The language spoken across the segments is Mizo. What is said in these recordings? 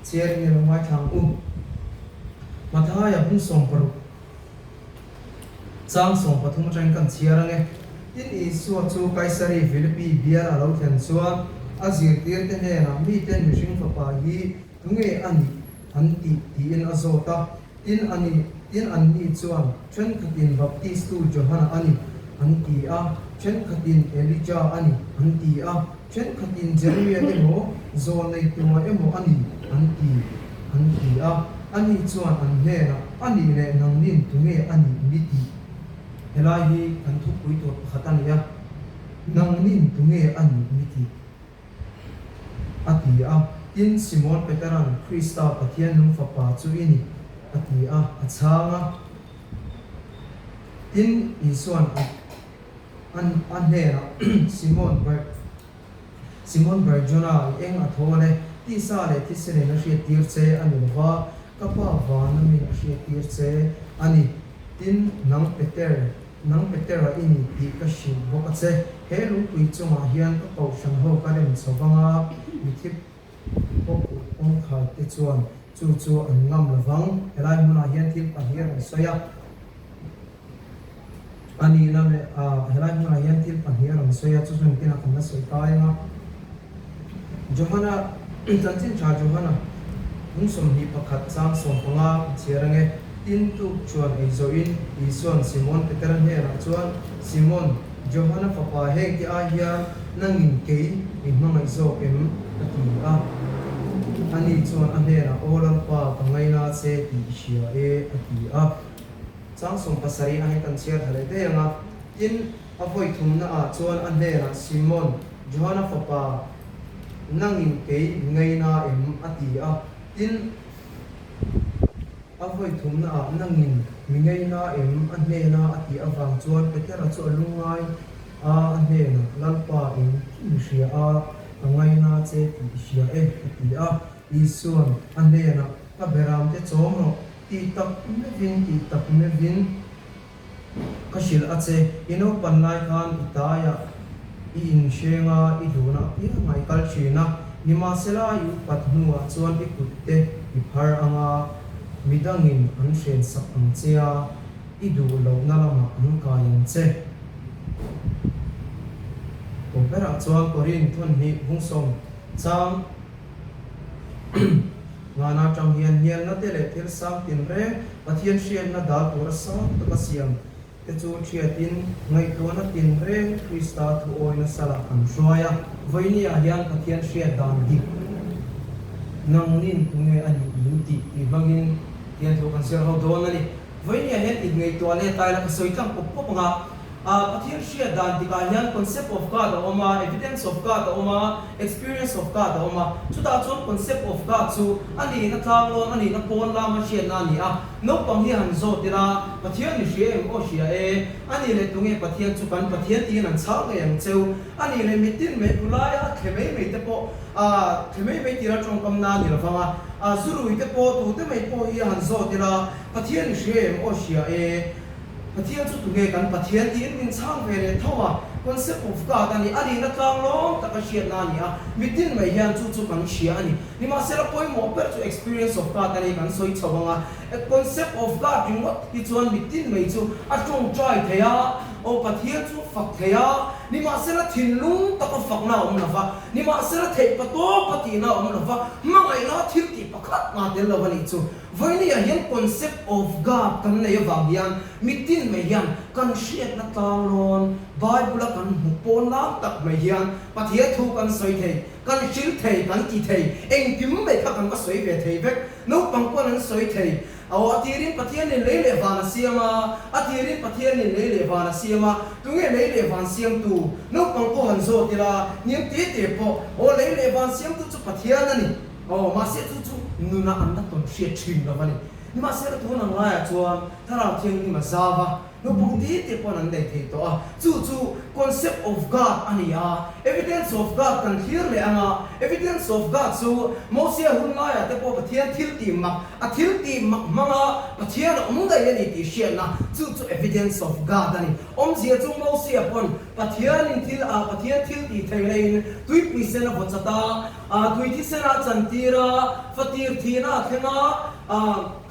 Chhiar in i lo ngaithla ang u. Mathaia hmun 60 chang 13 atangin kan chhiar ang e. Tin Isua chu Kaisari Philippi bial a lo thlen chuan a zirtirte hnenah miten mihring fapa hi tunge a nih an tih tiin a zawt a. Tin a ni, tin anni chuan thenkhatin Baptistu Johana a ni an ti a, thenkhatin Elijah a ni an ti a, thenkhatin Jeremia emaw, Zawlneitua emaw a ni an ti an ti a. Ani chuan an hnenah, A nih leh nangnin tunge a nih mi tih? Helai hi kan thupui tur pakhat a ni a, Nangnin tunge a nih mi tih? A ti a. Tin, Simon Petera'n, Krista, Pathian nung Fapa chu i ni, a ti a, a chhang a. Tin, Isua'n a a hnenah, Simon Bar, Simon Bar-Jona, i eng a thawl e, tisa leh thisen in a hriattir che a ni lo va, ka Pa vana min a hriattir che a ni. Tin, nang Peter, Nang Petera i ni tih ka hrilh bawk a che. He lungpui chungah hian ka kohhran ho ka rem chho vang a, mithi pawh kulh kawngkhar te chuan chu chu an ngam lo vang. Helai hmunah hian thil pahnih a rawn sawi a, a nihna leh a helai hmunah hian thil pahnih a rawn sawi a, chu chu engtinah kan la sawi kai ang a. Johana, Chanchin Tha Johana, Hung 21 chang 15 a chhiar ang e. Tin tuk chuan ei zawhin Isua'n Simon Petera hnenah chuan, Simon, Johana fapa heng te ai hian nangin kei i hmangaih zawk em? a ti a. Ani chuan a hnenah, Aw Lalpa, ka ngaina che tih i hria e, a ti a. Chang 70 ah hian kan chhiar tha leh daih ang a. Tin, a vawi thumna ah chuan a hnenah, Simon, Johana fapa, nangin kei mi ngaina em? a ti a. Tin, a vawi thumna ah nangin mi ngaina em? a hnena a tih avang chuan Petera chu a lungngai a, a hnenah, Lalpa, eng kim i hria a, ka ngaina che tih i hria e, a ti a. Isua'n a hnenah, Ka beramte chawm rawh, tih tak meuhin, tih tak meuhin, Ka hrilh a che, i naupan lai khan i taiah i inhreng a, i duhna apiangah i kal thin a, nimahsela i upat hnuah chuan i kut te i phar ang a, midangin an hrensak ang che a, i duh lohna lamah an kai ang che. Aw berah chuan Korin thawnhnih bungsawm chang. Ngana atang hian hnialna te leh thil sang tinreng Pathian hriatna dal tura sang taka siam te chu thiatin ngaihtuahna tinreng Krista thuawina salah kan hruai a. Vawinia hian Pathian hriat dan dik nangnin tunge a nih min tih tih hmangin Pathian thu kan zir ho dawn a ni. Vawinia hian inngaihtuah leh taila ka sawi tlang pawp pawp ang a. Pathian hriat dan tikah hian concept of God a awm a, evidence of God a awm a, experience of God a awm a. Chutah chuan concept of God chu a nihna tlanglawn, a nihna pawn lama hriatna a ni a. Naupang hi han zawt ila, Pathian i hria em? Aw hria e. A nih leh tunge Pathian chu kan Pathian tiin an chhang ngei ang cheu. A nih leh mitin mai bulaia a thle mai mai te pawh, thle mai mai tira tawngkam na a ni lovang a. Zurui te pawh, tute mai pawh hi han zawt ila, Pathian i hria em? Aw hria e. Pathian chu tunge kan Pathian tiin min chhang ve leh tho a, concept of God a ni, a nihna tlang lawm taka hriatna a ni a, mitin mai hian chu chu kan hria a ni. Nimahsela pawimawh ber chu experience of God a ni kan sawi chho ang a, concept of God ringawt hi chuan mitin mai chu a tawngtai thei a, aw Pathian chu a fak thei a, nimahsela thinlung taka fakna a awm lo va, nimahsela theih patawpa tihna a awm lo va, hmangaihna thil tih pakhat mah tel lo a nih chu. Vawinia hian concept of God kan nei avang hian mitin mai hian kan hriatna tlanglawn Bible a kan hmu pawn lang tak mai hian Pathian thu kan sawi thei, kan hrilh thei, kan ti thei, engkim mai kha kan va sawi ve thei vek. Naupang pawn an sawi thei. Aw a tirin Pathianin lei leh van a siam a, a tirin Pathianin lei leh van a siam a, tunge lei leh van siamtu? Naupang pawh han zawt ila, hniam te te pawh, aw lei leh van siamtu chu Pathian a ni. Aw, mahse chu chu nuna an la tawn hriat thin lo a ni. Nimahsela tun ang laiah chuan Thlarau Thianghlim a zau a. Naupang te te pawn an nei thei tawh a, chu chu concept of God a ni a. Evidence of God kan thlir leh ang a, evidence of God chu Mosia hun laiah te pawh Pathian thil tih mak, a thil tih mak hmanga Pathian a awm daih a ni tih hriatna, chu chu evidence of God a ni. Awmzia chu Mosia pawn Pathianin thil a Pathian thil tih theih laiin tuipui sen a vaw chat a, a tui thisen a chantir a, fatir thihna a thleng a, a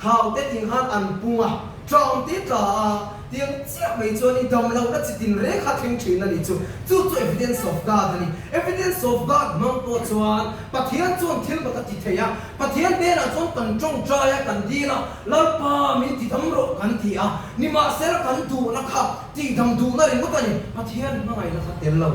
thau te ting khan an pung a, ṭang te tla a, tiang chiah mai chuan i dam lohna chi tin reng kha thleng ṭhin a nih chu. Chu chu evidence of God a ni. Evidence of God hmang pawh chuan Pathian chuan thil mak a ti thei a, Pathian hnenah chuan kan ṭawngṭai a, kan dil a, Lalpa min ti dam rawh kan ti a, nimahsela kan duhna kha tihdam duhna ringawt a ni. Pathian hmangaihna kha tel lo.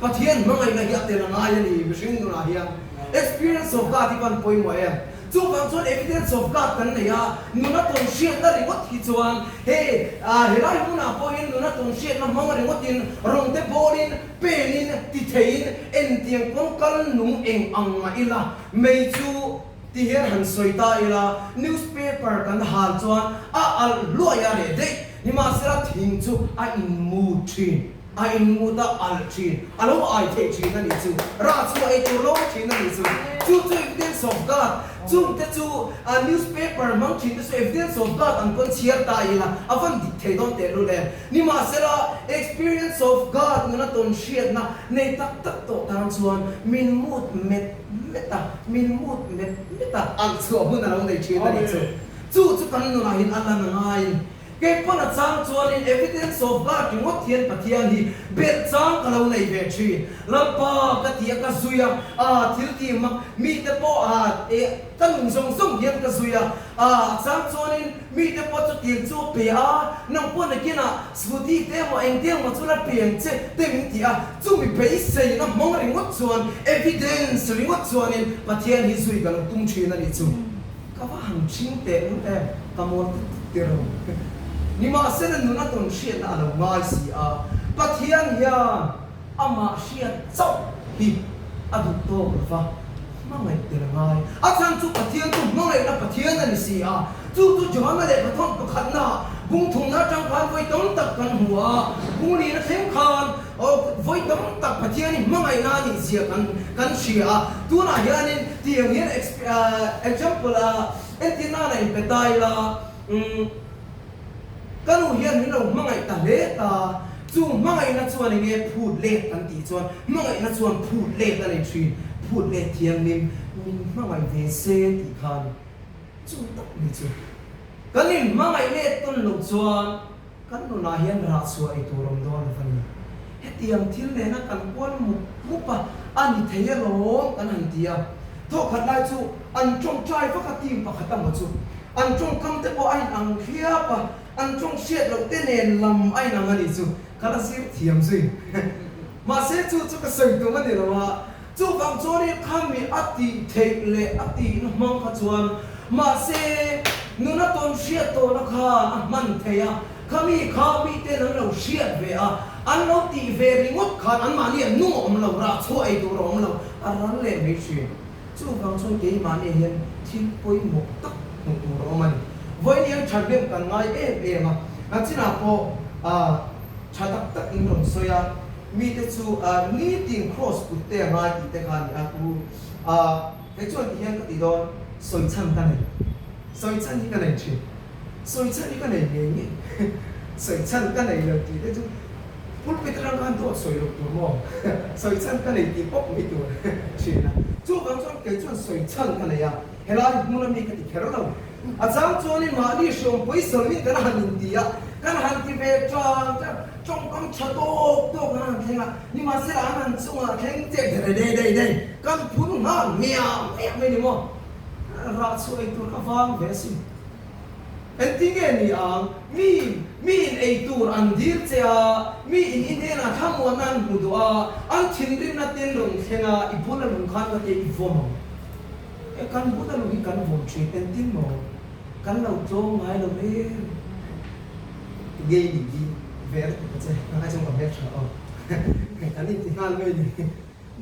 Pathian hmangaihna hi a tel a ngai a ni mihring nunah hian. Experience of God hi van pawimawh em? Chuvang chuan evidence of God kan nei a, nuna tawn hriatna ringawt hi chuan hei helai hmunah pawhin nuna tawn hriatna hmang ringawtin rawng te bawlin, penin, ti theiin entiang pawn kal nung eng ang mah ila mei chu ti hian han sawi ta ila newspaper kan hal chuan a alh hluai a reh daih. Nimahsela thing chu a inmut thin. A inmut a alh thin, a lo ai theih thin a nih chu. Rah chhuah ei tur lo thin a nih chu. Chu chu evidence of God. Chungte chu a newspaper hmang thin te chu evidence of God an pawn chhiar ta ila a van dik thei dawn teh lul em. Nimahsela experience of God nuna tawn hriatna nei tak tak tawh tan chuan min mut met met a, min mut met met a alh chhuah hun a lo nei thin a nih chu. Chu chu kan nunah hian a lan a ngai a ni. Kei pawn a chang chuanin evidence of God ringawt hian Pathian hi belh chang ka lo nei ve thin. Lalpa ka ti a, ka zui a, aa thil tih mak mite pawh aa eh ka nun zawng zawng hian ka zui a, aa a chang chuanin mite pawh chu tir chu a pe a, nang pawh nakinah scooty te emaw engte emaw chu la pe ang che te min ti a, chumi beiseina hmang ringawt chuan evidence ringawt chuanin Pathian hi zui ka lo tum thin a nih chu. Ka va han ṭhing teh lul em, ka mawl tit tit tir lo. Nimahsela nuna tawn hriatna a lo ngai si a, Pathian hian amah hriat chauh hi a duh tawk lo va, hmangaih tel a ngai. A chhan chu Pathian chu hmangaihna Pathian a ni si a, chu chu Johana lehkha thawn pakhatna bung thumna atang khan vawi tam tak kan hmu a, bung lina thleng khan vawi tam tak Pathian hi hmangaihna a nih zia kan kan hria a, tunah hianin tiang hian Example, entir nana in pe ta ila, umm, ka nu hian min lo hmangaih ta hle ta, chu hmangaihna chuan eng nge phut let kan tih chuan hmangaihna chuan phut let a nei thin, phut let thianghlim min hmangaih ve se tih kha a ni. Chu tak ni chu kan inhmangaih let tawn loh chuan Kan nunah hian rah chhuah ei tur awm dawn lo a ni. Hetiang thil nena kan kual mup mup a, a ni thei alawm kan han ti a. Thawkhat lai chu an tawngtai vak a team pakhat a maw chu. An tawngkam te pawh a inang thliap a, an tawng hriat loh te nen lam a inang a nih chu. Ka la zir thiam zui. Mahse chu chu ka sawi tum a ni lo a. Chuvang chuanin khami a tih theih leh a tihna hmang kha chuan mahse nuna tawn hriat tawhna khan a hman thei a, khami kha miten an lo hriat ve a, an lo tih ve ringawt khan anmahni an nung a awm lo, rah chhuah ei tur a awm lo, a ral leh mai thin. Chuvang chuan keimahni hian thil pawimawh tak hmuh tur a awm a ni. Vawiin hian thahnem kan ngai em em a, a chinah pawh tha tak tak in rawn sawi a. Mite chu nitin kraws kut te a ngai tih te kha a ni a, u a kei chuan ti hian ka ti dawn, sawi chhan ka nei, sawi chhan hi ka nei thin, sawi chhan hi ka nei ngei ngei, sawi chhan ka nei lo tih te chu pulpit atang khan dawt sawi loh tur maw, sawi chhan ka nei tih pawp mai tur thin a, chuvang chuan kei chuan sawi chhan ka nei a, helai hmun ami ka ti kher lo, a chang chuanin mahni hriawm pawisawiin kan han inti a, kan han ti ve tan tan. Tawngkam tha tawk tawk an han thleng a, nimahsela an han chungah thleng che dei dei dei dei kan phun nghal miah miah mai ni maw? Rah chhuah ei tur kha vang ve asin. Engtin nge ni ang? Mi miin ei tur an dil che a, miin i hnenah thlamuanna an hmu duh a, an thinrimna ten rawn thleng a, i bula lung khan ka te i vawm ang. E kan bula lung hi kan vawm thin, engtin maw? Kan lo tlawm ngai lo em? Gay nih hi ve a ti ta che, nang ai chuan ka hmel tha aw. Kan inti nghal mai ni.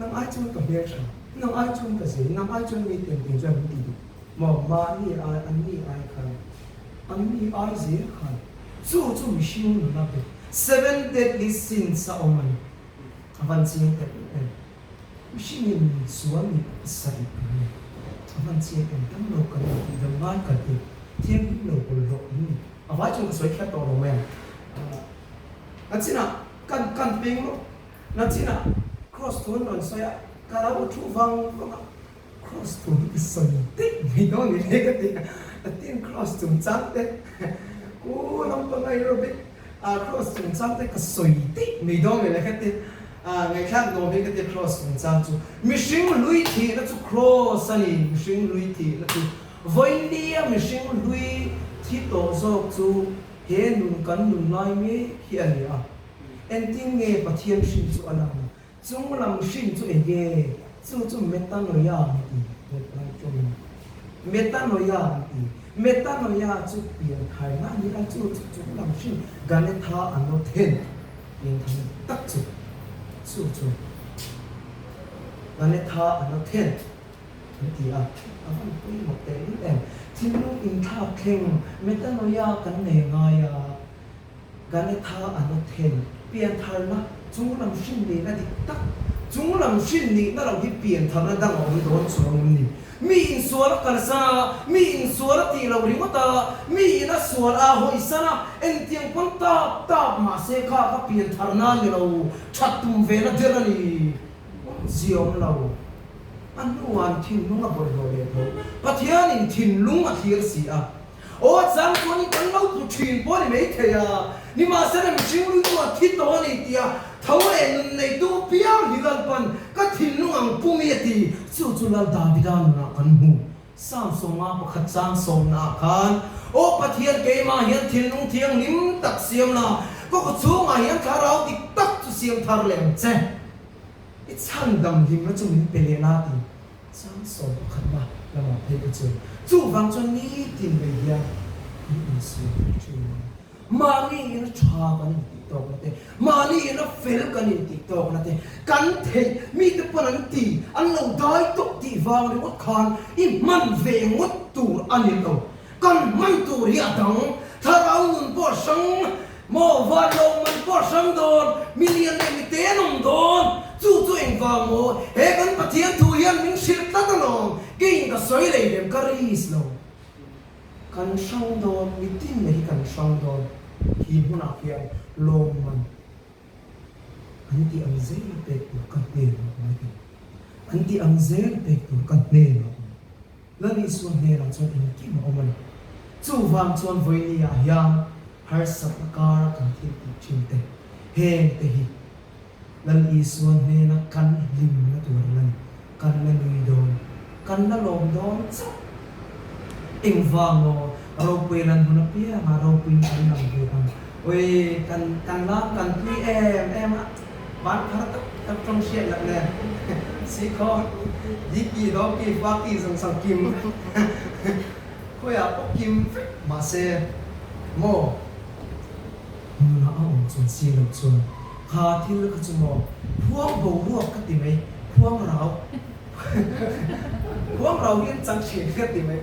Nang ai chuan ka hmel tha, nang ai chuan ka zei, nang ai chuan mi tiang tiang chuan min ti duh maw? Mahni ai, an ni ai khan, an ni ai zel khan. Chu chu mihring nuna bet Seven Deadly Sins a awm a ni. A van chiang ta em em. Mihringin sual nih pasarih kan nei. A van chiang em dam lo kan ni tih dam ngai kan ti. Thianghlim lo bawlhhlawh kan ni. A vai chuan ka sawi kher tawh lo mai ang. A chinah kan kan peng lawk. Nachinah Kross thu an rawn sawi a, ka lo thu vang vang a. Kross thu hi ka sawi daih mai dawn ni le ka ti a, Latin Kross chungchang te ku naupang aerobic ah Kross chungchang te ka sawi daih mai dawn ni le ka ti a, ngaihthlak nuam hi ka ti a Kross chungchang chu. Mihring hlui thihna chu Kross a ni, mihring hlui thihna chu vawinia mihring hlui thi tawh zawk chu he nun kan nun lai mek hi a ni a. Engtin nge Pathian hrin chu a lang a? Chung lam hrin chu eng nge? Chu chu metanoia an ti, Heplai tawngin. Metanoia an ti. Metanoia chu piantharna a ni a, chu chu chung lam hrin ganetha anothen, piantharna tak chu, chu chu ganetha anothen an ti a, a van pawimawh tehlul em. Thinlung inthlak thleng metanoia kan nei ngai a. Ganetha Anothen, Piantharna, chunglam hrin nihna dik tak, chunglam hrin nihna lo hi piantharna dang a awm dawn chuang em ni? Mi insual a kalsan a, mi insual a tih loh ringawt a, mi in a sual a hawisan a, engtiang pawn tap tap mahse kha kha piantharna a ni lo, that tum vena der a ni, awmzia awm lo. A hnuah an thinlung a bawlhhlawh leh tho. Pathianin thinlung a thlir si a. Aw a chang chuan i kan lo tlu thin pawh a ni maithei a, nimahsela mihring lui chu a thi tawh a ni tia tho leh nun neitu piang hi Lalpan ka thinlung ang pum i a ti. Chu chu Lal Davida nunah kan hmu. Psalm sawma pakhat chang sawmnaah khan, Aw Pathian keimah hian thinlung thianghlim tak siam la, ka khaw chhungah hian thlarau dik tak chu siam thar leh ang che. I chhandam hlimna chu min pe leh la ti. Chang 11na lamah phei ka chuan chuvang chuan nitin mai hian kan insual thei thin a. Mahni ina tha kan intih tawkna te, mahni ina fel kan intih tawkna te, kan theih mite pawn an ti, an lo dai tawh tih vang ringawt khan i hman ve ngawt tur a ni lo. Kan hman tur hi a dang, thlarau nun pawh a hrang, maw van lo man pawh a hrang dawn, mi lian leh mi te an awm dawn, chu chu engvang maw? He kan Pathian thu hian min hrilh tlat alawm, keiin ka sawi lei lem ka risk lo. Kan hrang dawn, mitin leh hi kan hrang dawn, hi hmunah hian lawmman an tih ang zel a pek tur ka hnenah awm a ti. An tih ang zel a pek tur ka hnenah awm. Lal Isua hnenah chuan engkim a awm a ni. Chuvang chuan vawinia hian harsatna kara kan thil tih thin te, heng te hi Lal Isua hnena kan hlimna tur a la ni. Kan la nui dawn, kan la lawm dawn chauh. Engvang maw ropui lan hun apiangah ropuiin kan lang ve ang. Ui, kan kan lam kan tui em em a. Van thar tak tak tawng hriat loh nen Sikhaw, Diki, Dawki, Faki zawng zawng kim khawiah pawh kim vek mahse maw nunah a awm chuan si loh chuan kha thil kha chu maw khuang boruak ka ti mai khuang rau khuang rau hi an chang thin ka ti mai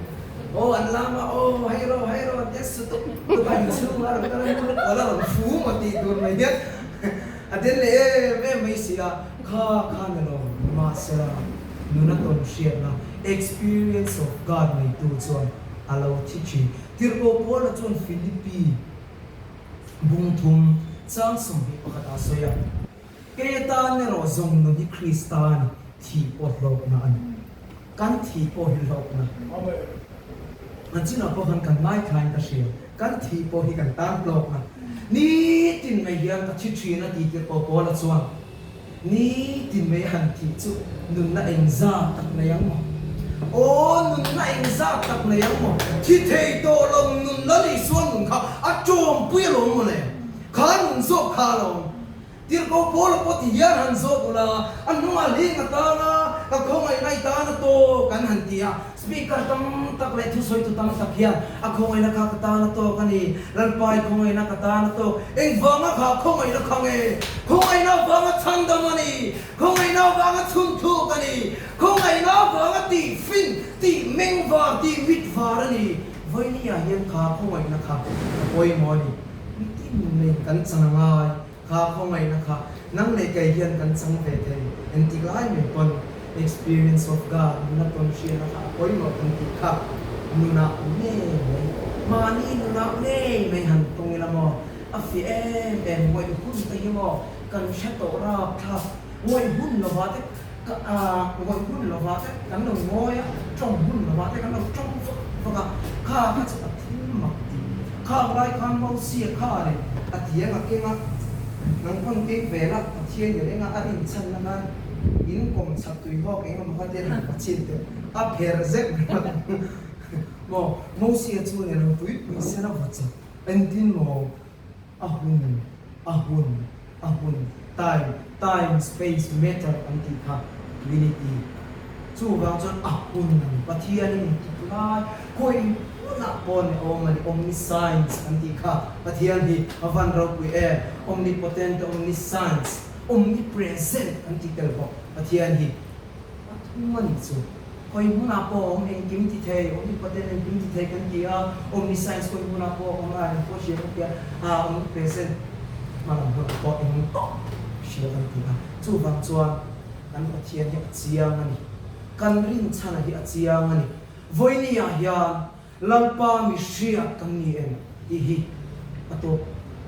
aw an lam a aw hei rawh hei rawh tia su tuk tuk a inchhung a rawn kal a hmun a rawn fu maw tih tur mai hian A den leh em em mai si a, kha kha ni lo, nimahsela nuna tawn hriatna, experience of God, neitu chuan a lo thi thin. Tirhkoh Paula chuan Philippi bung thum chang 21 ah a sawi a, Kei atan erawh zawng nun hi Krista a ni, thih pawh hlawkna a ni. Kan thih pawh hi hlawkna. An chinah pawh khan kan ngaithlain ka hria. Kan thih pawh hi kan tan hlawkna. Nitin mai hian ka thi thin a ti tir pawh Paula chuan nitin mai han thih chu nunna engzat tak nei ang maw? Aw nunna engzat tak nei ang maw? Thi thei tawh lo nun la nei sual nun kha a tawmpui alawm maw le? Kha nun zawk kha alawm. Tirhkoh Paula pawh ti hian han zawt ula, a hnungah hling a tang a, ka khawngaihna i tan a tawk an han ti a. Speaker tam tak leh thusawitu tam tak hian a khawngaihna kha ka tan a tawk a ni, Lalpa i khawngaihna ka tan a tawk. Engvanga kha khawngaihna kha nge? Khawngaihna avanga chhandam a ni, khawngaihna avanga chhunthuk a ni, khawngaihna avanga tih fin, tih meng var, tih mit var a ni. Vawinia hian kha khawngaihna kha a pawimawh a ni. Mitin mai kan chang a ngai. Kha khawngaihna kha nang leh kei hian kan chang ve thei. Engtik lai mai pawn experience of God nuna tawn hriatna kha a pawimawh kan tih kha nunah ngei mai, mahni nunah ngei mai han tawng ila maw? A fiah em em, ngawih hun te hi maw kan hre tawh rap thlak, ngawih hun lovah te ka ngawih hun lovah te kan lo ngawi a, tawng hun lovah te kan lo tawng vak vak a, kha kha chu a thil mak tih. Khang lai khan Mosia kha leh a tiang a keng a, nang pawn keng ve la, Pathian i reng a, a rinchhanna khan in kawm chak tui hawk eng emaw kha te a rawn chin teh a pher zek ringawt maw. Mosia chuan i lo tuipui sen a vaw chak. Engtin maw a hun, a hun, a hun, time, time, space, matter an tih kha unity. Chuvang chuan a hun a ni. Pathianin in tuk lai, khawi hmunah pawh ni awm a ni, omniscience an tih kha Pathian hi a van ropui em, omnipotent, omniscience, omnipresent an tih tel bawk Pathian hi. A thum a nih chu. Khawi hmunah pawh a awm engkim ti thei, omnipotent engkim ti thei kan ti a, omniscience khawi hmunah pawh a awm a, engpawh hria kan ti a, ah omnipresent hmalam hunah pawh eng tawk hria kan ti a. Chuvang chuan kan Pathian hi a chiang a ni. Kan rinchhana hi a chiang a ni. Vawinia hian Lalpa mi hriat kan ni em tih hi a tawp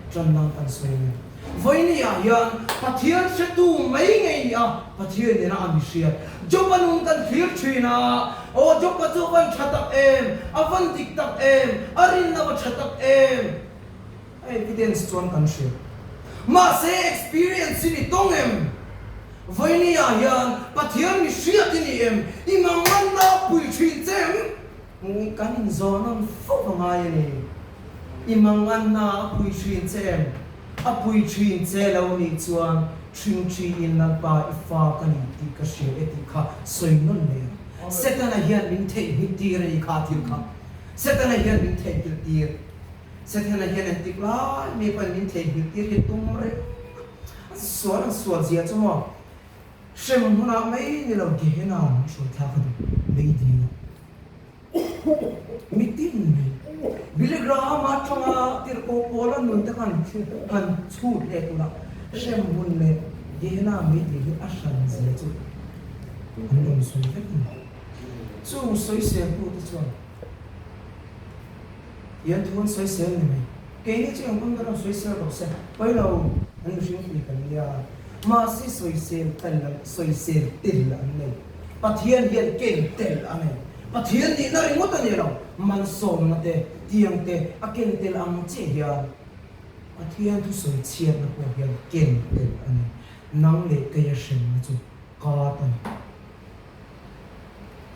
tan nan kan sawi ang em? Vawinia hian Pathian hretu mai ngei ni a, Pathian nena a mi hriat. Job-a nun kan thlir thin a, Aw Job-a chu a van tha tak em, a van dik tak em, a rinna va tha tak em? A evidence chuan kan hria. Mahse experience i ni tawng em? Vawinia hian Pathian mi hriat i ni em? I manganna a pui thin che em? Kan inzawhnawn fo a ngai a ni. I manganna a pui thin che em? A pui thin che lo nih chuan ṭhingṭhiin Lalpa i fa ka ni tih ka hria e tih kha sawi nawn leh ang. Setana hian min theihnghilh tir a ni kha thil kha. Setana hian min theihnghilh tir. Setana hian engtik lai mi pawhin min theihnghilh tir hi tum reng a, an sual an sual zia chu maw hrem hunah mai ni lo Gehenna min hruai thlak a duh mai dil a. Mitin mai Billy Graham atanga tirhkoh pawl a nun te khan han chhut leh tura hrem hun leh Gehenna mai dil hi a hran zia chu an rawn sawi vek a ni. Chung sawiseltute chuan Tian thu an sawisel ni mai. Keini chu engpawn ka rawn sawisel rawh se, pawi lo, an mihring pui kan nia. Mahse sawisel tel an sawisel tel an nei. Pathian hian ken tel a nei. Pathian nihna ringawt a ni lo, malsawmna te, tiang te a ken tel ang chiah hian Pathian thu sawi chhiatna pawh hian ken tel a nei. Nang leh keia hremna chu ka ta ni.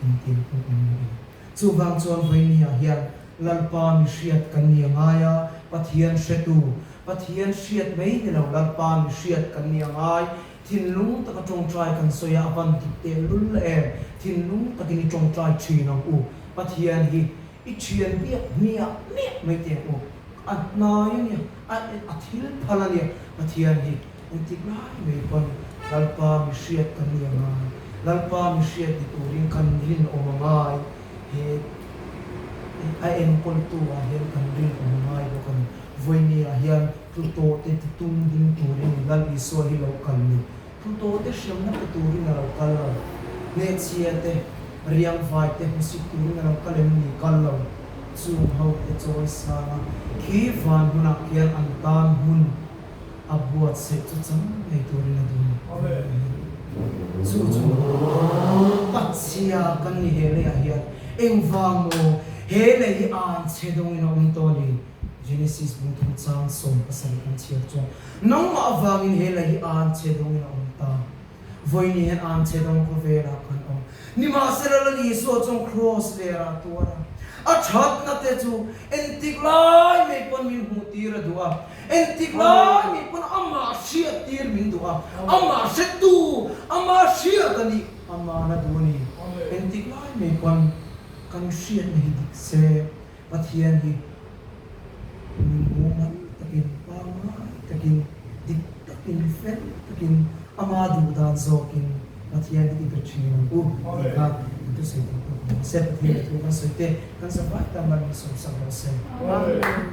Engtin pawh kan ni ila. Chuvang chuan vawinia hian Lalpa mi hriat kan ni a ngai a, Pathian hretu, Pathian hriat mai ni lo Lalpa mi hriat kan ni a ngai. Thinlung taka tawngtai kan sawi a, a van dik teh lul em? Thinlung takin i tawngtai thin ang u. Pathian hi i thian biak hmiah hmiah mai teh ang u. A hnai a nia, a a thil phal a nia Pathian hi. Engtik lai mai pawn Lalpa mi hriat kan ni a ngai, Lalpa mi hriat ni turin kan rinawm a ngai, he a enkawltu ah hian kan rinawm a ngai bawk a ni. Vawiini ah hian tlu tawh te ti tum ding turin Lal Isua hi lo kal ni, tlu tawh te hremna pe turin a lo kal lo, hnehchhia te, riangvai te hmusit turin a lo kal em ni? Kal lo. Chung ho te chawi sang a, khi van hmunah khian an tan hmun A buatsaih chu chang ngei turin a duh a ni. Chu chu Patchia kan ni he leiah hian engvang maw he lei hi an chhe dawngin a awm tawh a ni. Genesis bungthum chang 17 kan chhiar chuan nangmah avangin he lei hi an chhe dawngin a awm ta. Vawiin hian an che dawng khawvelah kan awm. Nimahsela Lal Isua chuan Kraws lerah tuar a, a thatna te chu entik lai mai pawn min hmuh tir a duh a, entik lai mai pawn amah hriat tir min duh a, amah hretu, amah hriat a nih, amah la duh a ni. Entik lai mai pawn kan hriatna hi dik se, Pathian hi min mumal takin, pangngai takin, dik takin, fel takin, ama duh dan zawkin Pathian hi i be thin ang u tih kha kan thusawi duh tawk ang. Mahse Pathian thu kan sawi te kan zavai tan mal min sawmsak rawh se. Amen.